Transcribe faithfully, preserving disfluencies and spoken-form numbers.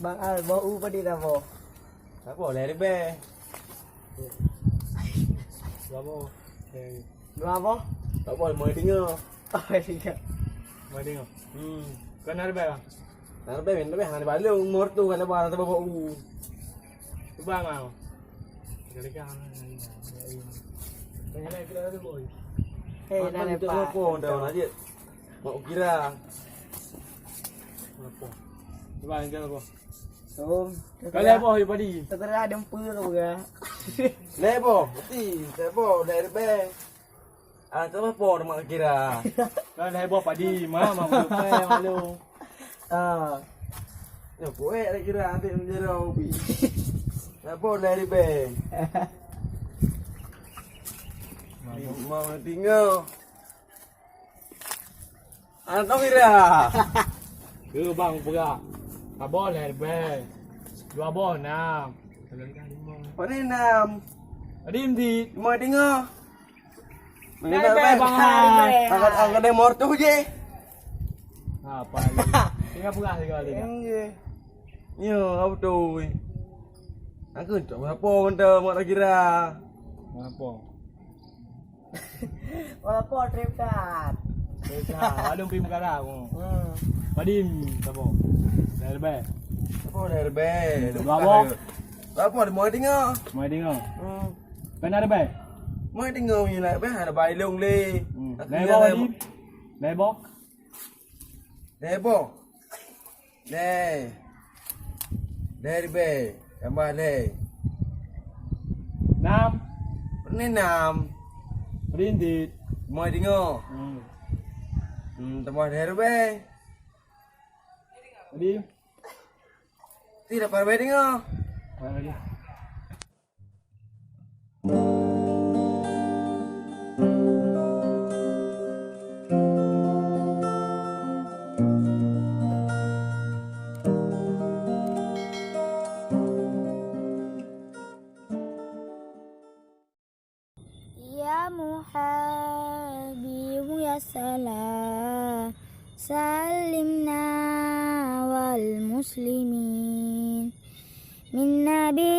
Bang Al, boh u padum na boh? Saboh, lhèe ribèe. Dua boh. Dua boh? Saboh, lima ringgit. Oh, iya. Lima ringgit. Hmm. Kon na ribèe, Bang? Na ribèe, na ribèe, hana balong, umur tu, kan lebar, saboh boh u. Cuba, Bang. Kira-kira, eh, na ribèe. Mak kira. Berapa? Cuba, kira berapa? Om, kalau boh, ya, padi. Terserah dempe ke, Bang? Lhèe boh, berarti, lhèe boh, lhèe ribèe. Ah, tak apa, mak kira. Kalau lhèe boh padi, mak, mak, mak, mak, mak. Ah. Ya, poek lagi kira, nanti menjadi hobi. Lhèe boh, lhèe ribèe. Mau tinggal. Anak kau kira. Ke bang peugah. Saboh lhèe ribèe. Dua boh nam. Pane nam? Adim di. Lima ringgit. Lhèe ribèe, bang. Angkat, angkat deh mortu je. Ha, apa lagi? Tinggal peugah, tinggal, tinggal. Iya. Ya, apa tu? Aku tak berapa kata mak tak kira. Apa? Walaupun trip kat. Trip kat. Lalu pergi Mekara aku. Hmm. Padim, saboh. Lhèe ribèe. Saboh lhèe ribèe. Dua boh. Berapa? Lima ringgit. Lima ringgit. Hmm. Kan ada bai? Lima ringgit ni lah, bai ada bai long le. Hmm. Aku lhèe boh, Padim. Lhèe boh. Lhèe boh. Lhèe. Lhèe ribèe. Tambah lhèe. Nam. Pane nam? Ringgit. Lima ringgit. Hmm. Hmm, tambah lhèe ribèe. Jadi? Tidak, lima ringgit. Lima ringgit. Ya Muhabib ya salam, salimna wal muslimin. Min Nabi